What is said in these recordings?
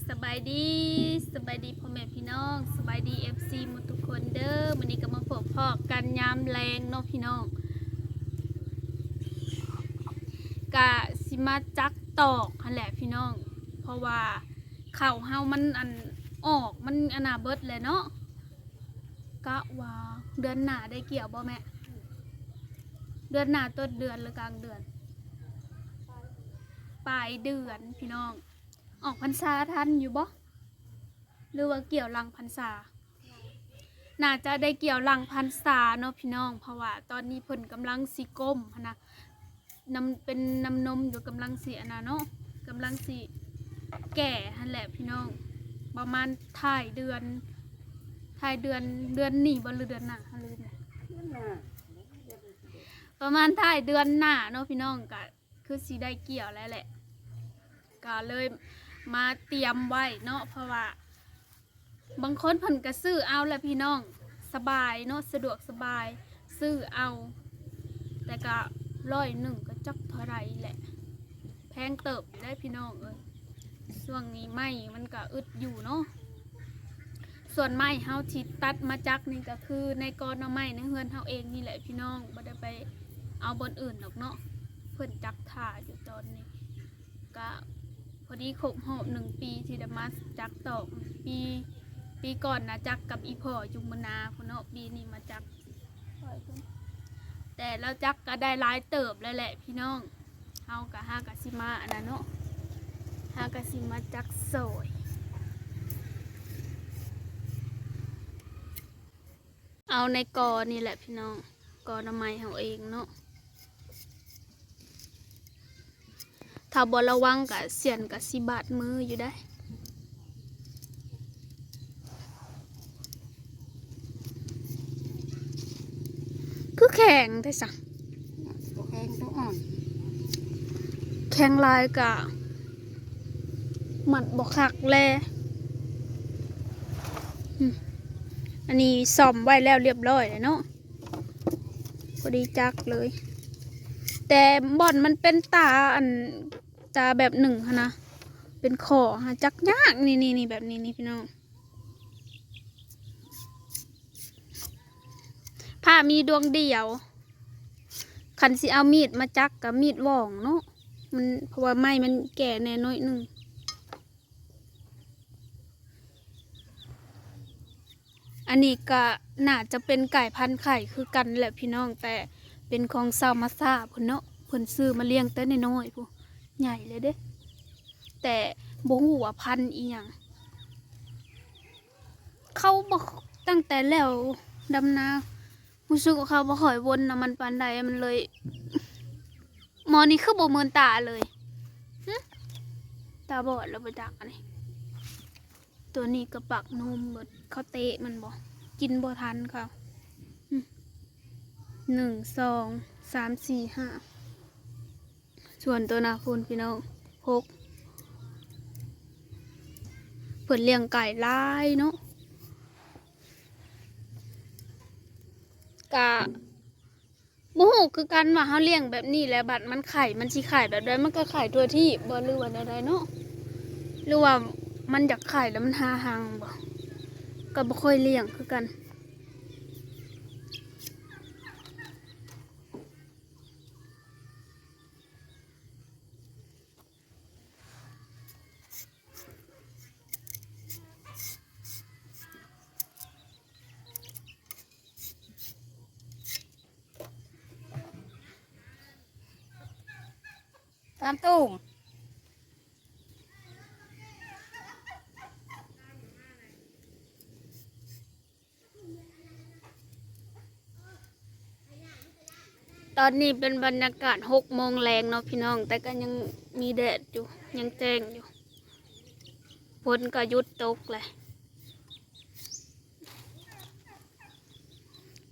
ສະບາຍດີ ສະບາຍດີພໍ່ແມ່ພີ່ນ້ອງ ສະບາຍດີ ເອັຟຊີ ໝົດທຸກຄົນເດີ. ມື້ນີ້ກໍມາພົບພໍ້ກັນຍາມແລງເນາະພີ່ນ້ອງ ກະຊິມາຈັກຕອກຫັ້ນແຫຼະພີ່ນ້ອງ ເພາະວ່າເຂົ້າເຮົາມັນອັນ ອອກ ມັນອັນນາເບິດແຫຼະເນາະ. ກະວ່າເດືອນໜ້າໄດ້ກ່ຽວບໍ່ແມ່? ເດືອນໜ້າຕົ້ນເດືອນ ຫຼື ກາງເດືອນ? ປາຍເດືອນພີ່ນ້ອງ. ອອກພັນສາທັນຢູ່ບໍ່ ຫຼືວ່າກ່ຽວຫຼັງພັນສາ? ໜ້າຈະໄດ້ກ່ຽວຫຼັງພັນສາເນາະພີ່ນ້ອງ ເພາະວ່າຕອນນີ້ເພິ່ນກຳລັງຊິກົ້ມຫັ້ນນະ ນ້ຳ ເປັນນ້ຳນົມຢູ່ ກຳລັງຊິອັນນັ້ນເນາະ ກຳລັງຊິແກ່ຫັ້ນແຫຼະພີ່ນ້ອງ. ປະມານທ້າຍເດືອນ ທ້າຍເດືອນ ເດືອນນີ້ບໍ່ ຫຼື ເດືອນໜ້າ ເຮົາລືມແລ້ວ ປະມານທ້າຍເດືອນໜ້າເນາະພີ່ນ້ອງ ກະ ຄືຊິໄດ້ກ່ຽວແລ້ວແຫຼະ ກໍເລີຍມາຕຽມໄວ້ເນາະ ເພາະວ່າບາງຄົນເພິ່ນກໍຊື້ເອົາແຫຼະພີ່ນ້ອງ ສະບາຍເນາະ ສະດວກສະບາຍ ຊື້ເອົາ ແຕ່ກໍຮ້ອຍໜຶ່ງກໍຈັກເທົ່າໃດແຫຼະ ແພງເຕີບຢູ່ເດ້ພີ່ນ້ອງເອີຍ. ຊ່ວງນີ້ໄມ້ມັນກໍອຶດຢູ່ເນາະ. ສ່ວນໄມ້ເຮົາທີ່ຕັດມາຈັກນີ້ກໍຄືໃນກອໜໍ່ໄມ້ໃນເຮືອນເຮົາເອງນີ້ແຫຼະພີ່ນ້ອງ ບໍ່ໄດ້ໄປເອົາບ່ອນອື່ນດອກເນາະ. ເພິ່ນຈັກຖ້າຢູ່ຕອນນີ້ ກະພໍດີຄົບຮອບໜຶ່ງປີທີ່ໄດ້ມາຈັກຕອກ ປີ ປີກ່ອນນະຈັກກັບອີ່ພໍ່ຢູ່ເມືອງນາພຸ້ນເນາະ ປີນີ້ມາຈັກ ແຕ່ລາວຈັກກໍໄດ້ຫຼາຍເຕີບແລ້ວແຫຼະພີ່ນ້ອງ. ເຮົາກໍຫາກໍຊິມາອັນນັ້ນເນາະ ຫາກໍຊິມາຈັກຊອຍ ເອົາໃນກໍນີ້ແຫຼະພີ່ນ້ອງ ກໍໜໍ່ໄມ້ເຮົາເອງເນາະ. ຖ້າບໍ່ລະວັງກະສຽນກະຊິບາດມືຢູ່ໄດ໋. ຄືແຂງແທ້ຊະ? ບໍ່ແຂງ ໂຕອ່ອນ ແຂງຫຼາຍກະມັດບໍ່ຄັກແລ. ອືມ ອັນນີ້ສ້ອມໄວ້ແລ້ວລຽບລ້ອຍແລ້ວເນາະ. ພໍດີຈັກເລີຍ ແຕ່ບ່ອນມັນເປັນຕາອັນ ຕາແບບໜຶ່ງຫັ້ນນະ ເປັນຂໍ້ຫາຈັກຍາກ ນີ້ໆ ແບບນີ້ນີ້ພີ່ນ້ອງ. ພ້າມີດວງດຽວ ຄັນຊິເອົາມີດມາຈັກກໍມີດຫວ່ອງເນາະ ມັນ ເພາະວ່າໄມ້ມັນແກ່ແດ່ໜ້ອຍໜຶ່ງ. ອັນນີ້ກໍໜ້າຈະເປັນກາຍພັນໄຂ່ຄືກັນແຫຼະພີ່ນ້ອງ ແຕ່ເປັນຂອງຊາວມາຊາພຸ້ນເນາະ ເພິ່ນຊື້ມາລ້ຽງແຕ່ນ້ອຍໆ ພຸ້ນ ໃຫຍ່ເລີຍເດ້ ແຕ່ບໍ່ຮູ້ວ່າພັນອີ່ຫຍັງ. ເຂົາບໍ່ ຕັ້ງແຕ່ແລ້ວດຳນາ ຮູ້ສຶກວ່າເຂົາບໍ່ຄ່ອຍວົນນຳມັນປານໃດ ມັນເລີຍ ໝໍນີ້ຄືບໍ່ເມີນຕາເລີຍ ຫຶ ຕາບອດແລ້ວບໍ່ຈັກອັນນີ້. ຕົວນີ້ກໍປັກນົມເບິດ ເຂົາເຕະມັນບໍ່ ກິນບໍ່ທັນເຂົາ ຫຶ ໜຶ່ງ ສອງ ສາມ ສີ່ ຫ້າ ສ່ວນຕົວໜ້າພຸ້ນພີ່ນ້ອງ ຫົກ ເພິ່ນລ້ຽງໄກ່ຫຼາຍເນາະ ກະ ບໍ່ຮູ້ຄືກັນວ່າເຮົາລ້ຽງແບບນີ້ແລ້ວບັດມັນໄຂ່ ມັນຊິໄຂ່ແບບໃດ ມັນກໍໄຂ່ທົ່ວທີບບໍ່ ຫຼືວ່າແນວໃດເນາະ ຫຼືວ່າມັນຢາກໄຂ່ແລ້ວມັນຫາຮັງບໍ່ ກໍບໍ່ຄ່ອຍລ້ຽງຄືກັນ. ຕາມຕຸ້ມ ຕອນນີ້ເປັນບັນຍາກາດຫົກໂມງແລງເນາະພີ່ນ້ອງ ແຕ່ກໍຍັງມີແດດຢູ່ ຍັງແຈ້ງຢູ່ ຝົນກໍຢຸດຕົກແຫຼະ.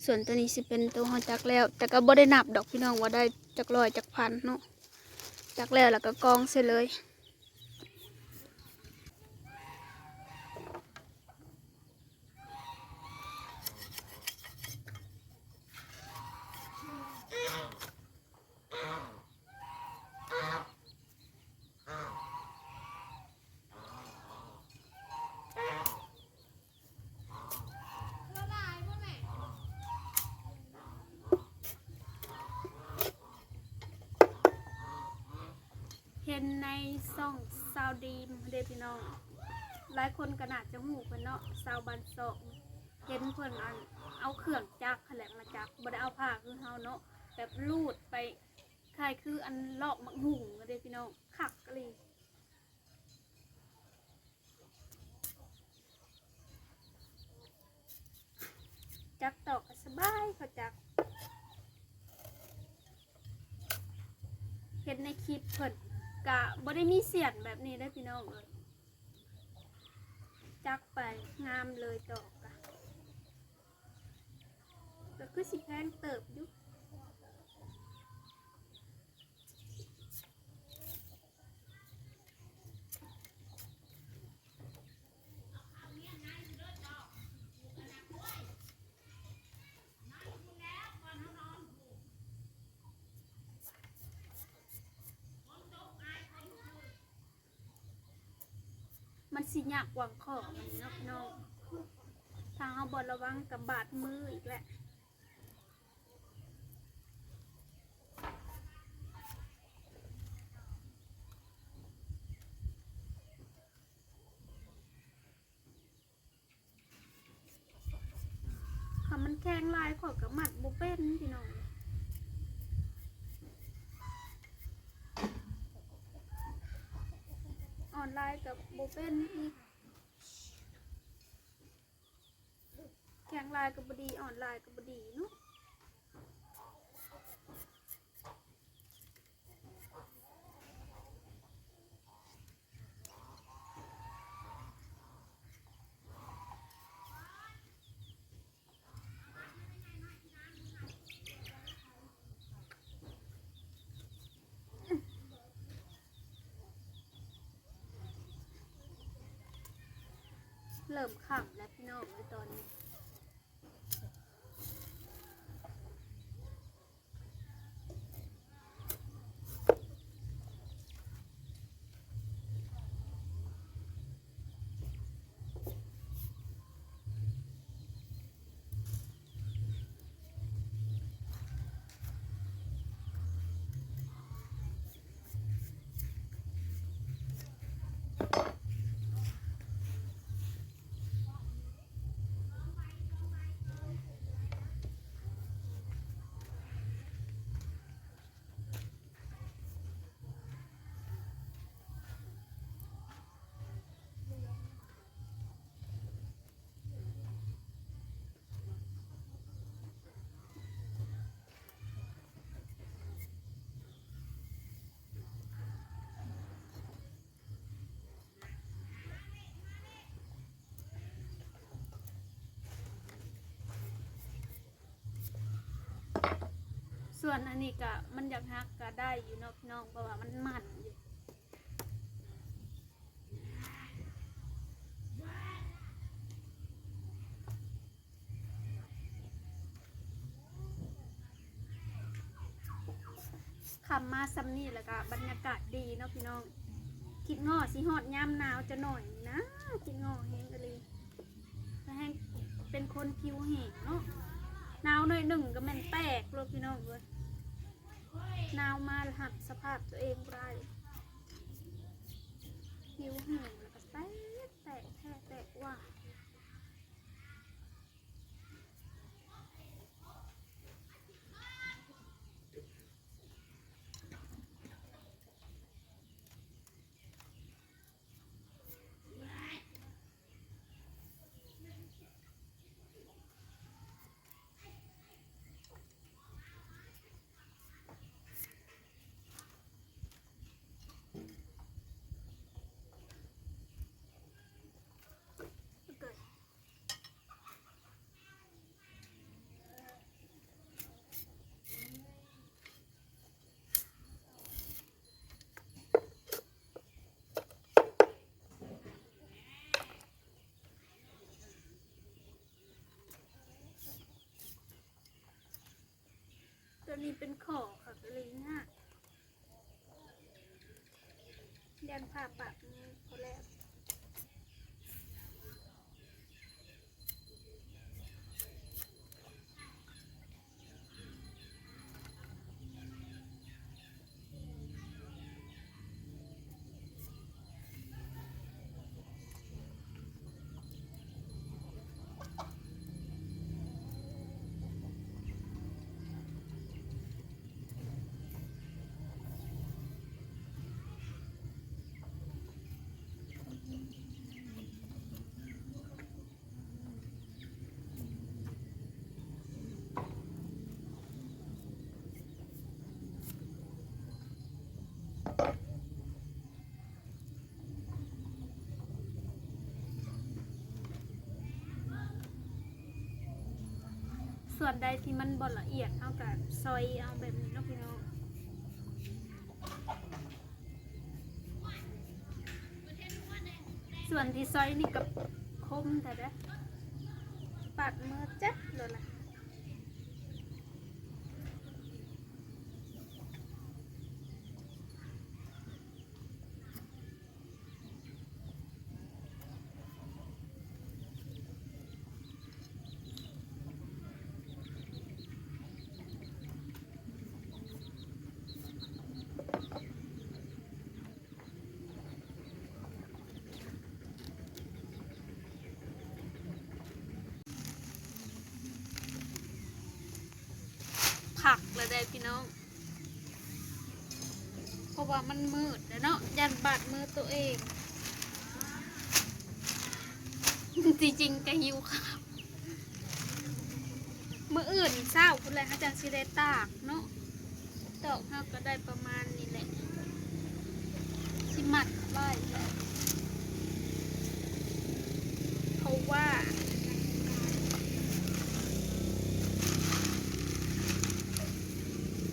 ສ່ວນຕົວນີ້ຊິເປັນຕົວເຮົາຈັກແລ້ວ ແຕ່ກໍບໍ່ໄດ້ນັບດອກພີ່ນ້ອງ ວ່າໄດ້ຈັກຮ້ອຍຈັກພັນເນາະ ຈັກແລ້ວ ແລ້ວກໍກອງໃສ່ເລີຍ. ເ ເຫັນໃນຊ່ອງຊາວດີມເດ້ພີ່ນ້ອງ, ຫຼາຍຄົນກໍໜ້າຈະຮູ້ເພິ່ນເນາະ ຊາວບ້ານຊອກ. ເຫັນເພິ່ນອັນເອົາເຄື່ອງຈັກຫັ້ນແຫຼະມາຈັກ, ບໍ່ໄດ້ເອົາຜ້າຄືເຮົາເນາະ, ແບບລູດໄປຄ້າຍຄືອັນລອກໝາກຫຸ່ງເດ້ພີ່ນ້ອງ, ຄັກອີ່ຫຼີ. ຈັກຕອກກໍສະບາຍເຂົາຈັກ. ເຫັນໃນຄລິບເພິ່ນກະບໍ່ໄດ້ມີສ່ຽນແບບນີ້ເດ້ພີ່ນ້ອງເອີຍ. ຈັກໄປງາມເລີຍຕອກກະ ກໍຄືຊິແພງເຕີບຢູ່. ມັນຊິຍາກກວ່າງຂໍ້ມັນເນາະພີ່ນ້ອງ, ຖ້າເຮົາບໍ່ລະວັງກໍບາດມືອີກແຫຼະ. ຄັນມັນແຂງຫຼາຍຂ້ອຍກໍມັດບໍ່ເປັນພີ່ນ້ອງ, ອ່ອນຫຼາຍກໍບໍ່ເປັນອີກ. ແຂງຫຼາຍກໍບໍ່ດີ ອ່ອນຫຼາຍກໍບໍ່ດີເນາະ. ເລີ່ມຄ່ຳແລ້ວພີ່ນ້ອງເອີຍຕອນນີ້. ສ່ວນອັນນີ້ກະມັນຢາກຫັກກະໄດ້ຢູ່ເນາະພີ່ນ້ອງ ເພາະວ່າມັນໝັ້ນຢູ່. ຄ່ຳມາສ່ຳນີ້ແລ້ວກະບັນຍາກາດດີເນາະພີ່ນ້ອງ. ຄິດງໍ້ຊິຮອດຍາມໜາວຈະໜ້ອຍນີ້ນາ, ຄິດງໍ້ແຮງອີ່ຫຼີ. ແຮງເປັນຄົນຜິວແຫ້ງເນາະ, ໜາວໜ້ອຍໜຶ່ງກໍແມ່ນແຕກໂລດພີ່ນ້ອງເອີຍ. ໜາວມາແລ້ວຮັບສະພາບຕົວເອງບໍ່ໄດ້, ຜິວແຫ້ງແລ້ວກໍແຕກ ແຕກແທ້ແຕກວ່າ. ຕົວນີ້ເປັນຂໍ້ຄັກອີ່ຫຼີນະ, ຢ້ານຜ້າປະມືພໍແລ້ວ. ສ່ວນໃດທີ່ມັນບໍ່ລະອຽດ ເຮົາກໍຊອຍເອົາແບບນີ້ເນາະພີ່ນ້ອງ. ສ່ວນທີ່ຊອຍນີ້ກໍຄົມແທ້ເດ້ ບາດມືຈັດໂລດລະ. ຄັກແລ້ວເດ້ພີ່ນ້ອງ ເພາະວ່າມັນມືດແລ້ວເນາະ ຢ້ານບາດມືໂຕເອງ. ທີ່ຈິງກໍຫິວເຂົ້າ ມື້ອື່ນເຊົ້າພຸ້ນແຫຼະ ເຮົາຈັ່ງຊິໄດ້ຕາກເນາະ. ດອກເຮົາກໍໄດ້ປະມານນີ້ແຫຼະ ຊິມັດໄວ້ແຫຼະ ເພາະວ່າ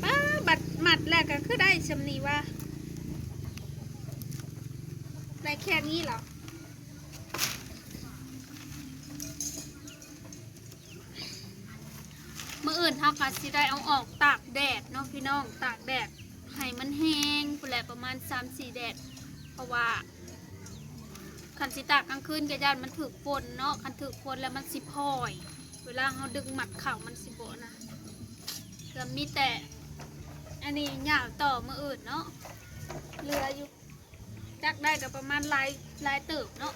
ປ້າ ບັດມັດແລ້ວກໍຄືໄດ້ຊ່ຳນີ້ຫວາ ໄດ້ແຄ່ນີ້ເຫລາະ. ມື້ອື່ນເຮົາກໍຊິໄດ້ເອົາອອກຕາກແດດເນາະພີ່ນ້ອງ ຕາກແດດໃຫ້ມັນແຫ້ງພຸ້ນແຫຼະ ປະມານສາມສີ່ແດດ ເພາະວ່າຄັນຊິຕາກກາງຄືນກໍຢ້ານມັນຖືກຝົນເນາະ ຄັນຖືກຝົນແລ້ວມັນຊິພ້ອຍ ເວລາເຮົາດຶງມັດເຂົ້າມັນຊິບໍ່ນະ. ກໍມີແຕ່ອັນນີ້ຍາວຕໍ່ມື້ອື່ນເນາະ ເຫຼືອຢູ່ ຈັກໄດ້ກໍປະມານຫຼາຍ ຫຼາຍເຕີບເນາະ.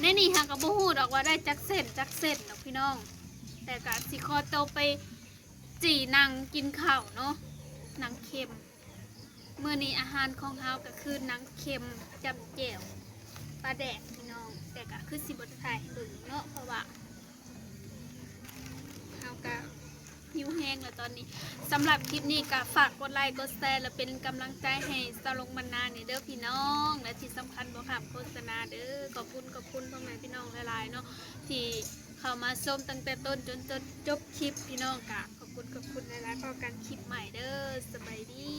ໃນນີ້ຫາກໍບໍ່ຮູ້ດອກວ່າໄດ້ຈັກເສັ້ນ ຈັກເສັ້ນດອກພີ່ນ້ອງ ແຕ່ກໍຊິຂໍໂຕໄປຈີ່ນັ່ງກິນເຂົ້າເນາະ ນັ່ງເຄັມ. ມື້ນີ້ອາຫານຂອງເຮົາກໍຄືນັ່ງເຄັມຈ້ຳແຈ່ວປາແດກພີ່ນ້ອງ ແຕ່ກໍຄືຊິບໍ່ໄດ້ຖ່າຍໃຫ້ເບິ່ງເນາະ ເພາະວ່າ ເຮົາກະຫິວແຮງແລ້ວຕອນນີ້. ສຳລັບຄລິບນີ້ກະຝາກກົດໄລ ກົດແຊ ແລະ ເປັນກຳລັງໃຈໃຫ້ສາວລົງບັນນາແດ່ເດີພີ່ນ້ອງ ແລະ ທີ່ສຳຄັນບໍ່ຂ້າມໂຄສະນາເດີ. ຂອບຄຸນ ຂອບຄຸນພໍ່ແມ່ພີ່ນ້ອງຫຼາຍໆເນາະ ທີ່ເຂົ້າມາຊົມຕັ້ງແຕ່ຕົ້ນຈົນຈົບ ຈົບຄລິບ ພີ່ນ້ອງກະຂອບຄຸນ ຂອບຄຸນຫຼາຍໆ. ພໍ້ກັນຄລິບໃໝ່ເດີ ສະບາຍດີ.